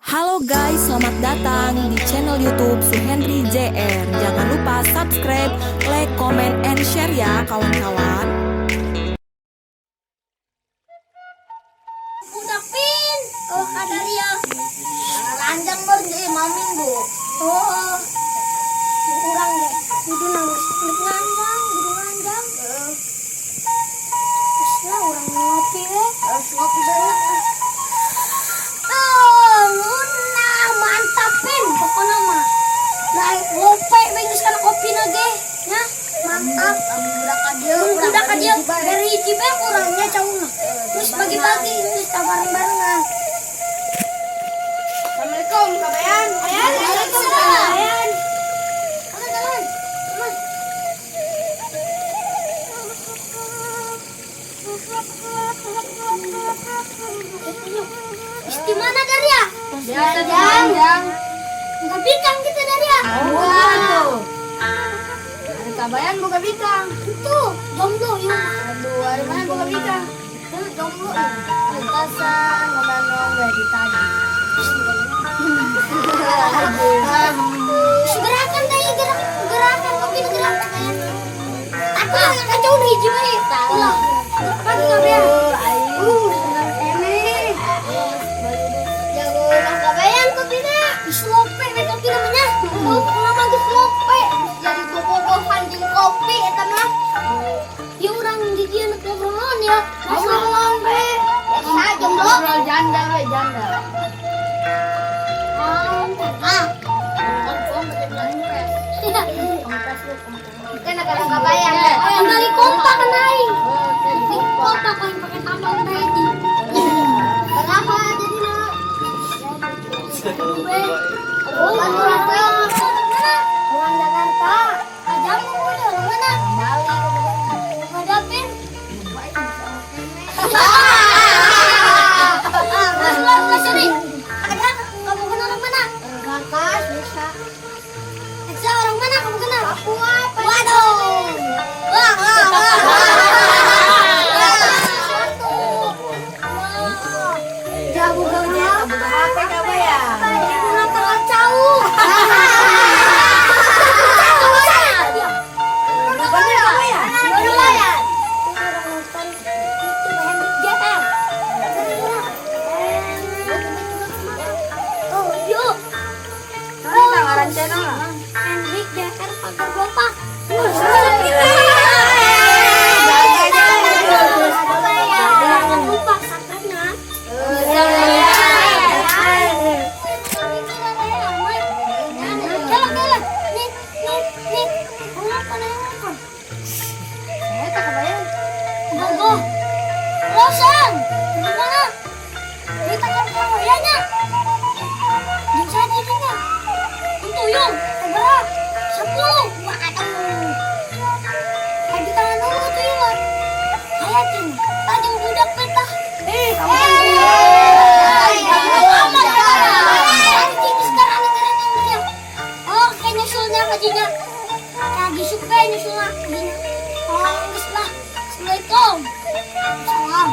Halo guys, selamat datang di channel YouTube Suhendri JR. Jangan lupa subscribe, like, comment, and share ya, kawan-kawan. Udah pin. Oh, ada dia. Ranjang baru jadi malam minggu. Oh. Kurang deh. Kudu nangis nganjang, kudu nganjang. Terus lah urang ngopi we. Harus ngopi dulu. Oh, nah, mantap pin pokoknya mah. Nah, ngopi we geus kana kopi na ge. Nya, mantap. Budak ka dieu. Budak ka dieu dari hiji bae kurangnya cauna. Terus pagi-pagi geus bareng-barengan. Assalamualaikum, kabayan. Waalaikumsalam. Jalan, jalan. Teman. Di mana Daria? Biasa jang. Buka bikang kita, Daria. Oh. Ada kabayan buka bikang. Itu jomblo yuk. Aduh, ada mana buka bikang? Itu jomblo. Lintasan ngomong dari tadi. Gerakan tadi gerak gerakan kopi gerakan. Aku kacau nih hiji bae. Ulah. Pagi kabeh. Benar kene. Jago lah kabayan kopina. Slope we kopi namanya. Oh, nama geus slope. Jadi bobogohan jeung kopi eta mah. Ya urang di dieu nek ngobrol naon ya. Ngobrol we. Biasa jomblo. Ngobrol janda we, janda. Ah. Kan ada kabayan. Kembali kompak kan aing. Penting kompak aing pakai tambal tadi. Kenapa jadi nak? Oh, orang mana? Orang Jakarta. Ajamu udah orang mana? Bali. Ngadapin. Ah, sini. Ada kamu kenal orang mana? Jakarta bisa. Eksa orang mana kamu kenal? Papua. Waduh. Wah, wah, wah. Jago gaunya. Apa kabar? Ibu nakal cau. Lumayan. Orang nonton itu Hendrik JR. Oh, yuk. Ngaran channel lah. Hendrik JR pagar bopak. Jangan lupa subscribe-nya. Jalan, jalan. Nih, nih, nih. Makan, makan. Eh, tak kebayang. Gogo. Rosan. Gimana? Kita kan karyanya. Jeung saja jadinya. Itu yung, sabaraha? 10. Waduh. Lagi tangan dulu tuh yung. Aya cenah. Tajeng budak petah. Eh, Amat. Anjing sekarang dengerin yang dia. Oke, nyusulnya kajinya. Kagi suka nyusulnya kajinya. Oh, geus lah. Assalamualaikum. Salam.